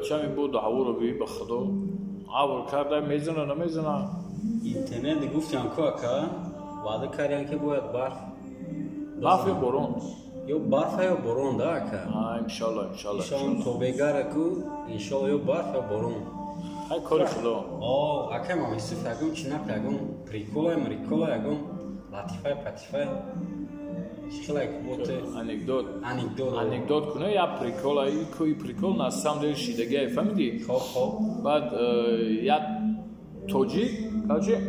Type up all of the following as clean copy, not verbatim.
Бача мебуд ҳаворо би, ба худо, абр карда, мезана, намезана. Интернет гуфтиан ку, ака, ваъда кардиан, ки бояд барф. Барф ё борон? Ё барфа, ё борон да, ака. Иншалло, иншалло. Иншалло, тобегара ку, иншалло, ё барф, ё борон. Ҳай, кори худо. О, ака мам Юсуф, ягон чи нақл, ягон приколай мриколай, ягон латифай патифай, чихелай боте? Анекдот? Анекдот. Анекдот куна я прикола, и куи прикол на самом деле шидагия, фаҳмидӣ? Хоб, хоб. Баъд як тоҷик, короче,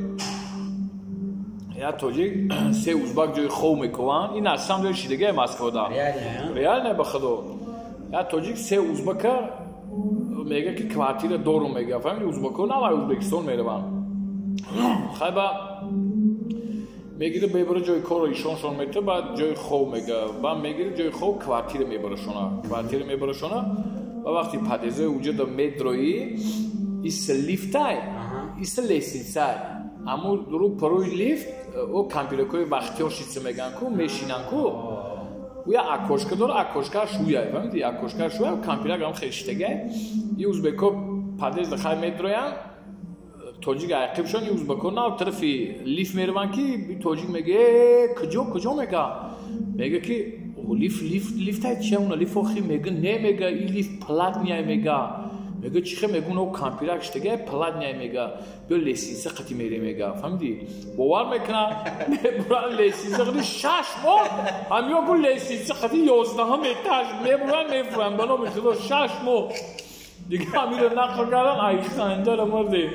як тоҷик, се узбак ҷои хов мекуванд. Ин на самом деле шидагия Москвада. Реально? Реально, ба худо. Як тоҷик се узбака мега, ки квартира дорум, мега, фаҳмиди? Узбако навай Узбекистон мераванд. Хайба мегири, мебара ҷои корро ишоншон мета, баъд ҷои хов мега, баъд мегири ҷои хов, квартира мебарашона, квартира мебарашона. Ва вақти подъездои уҷада медроӣ, ис лифтай, ис лестницай, аммо рӯ парои лифт о кампиракҳои вахтёрщица меган ку, мешинан ку. Уя окошка дора, окошкааш шӯяй, фаҳмиди? Окошкааш шӯяй, кампирак ам хештагай. И узбеко подъезда хай медроянд, тоҷик айқибшон. И узбако нав тарафи лифт мераванд, ки тоҷик мега: «Э, куҷо, куҷо?» Мега, мега ки лифт, лифт, лифтай чия, уна лифт охи. Мега: «Не», мега, «и лифт платный», мега. Мега: «Чихе?» Мега: «Уна кампирак штагай, платный», мега, «биё, лестница қати мере», мега, фаҳмиди? Бовар мекунам, мебуран лестница қати, 6 моҳ ҳамиё ку лестница қати 11-ум этаж мебуран, мефуран. Ба номи худо, 6 моҳ. Дига ҳамиро нақл кардам, ай хандара мурдем.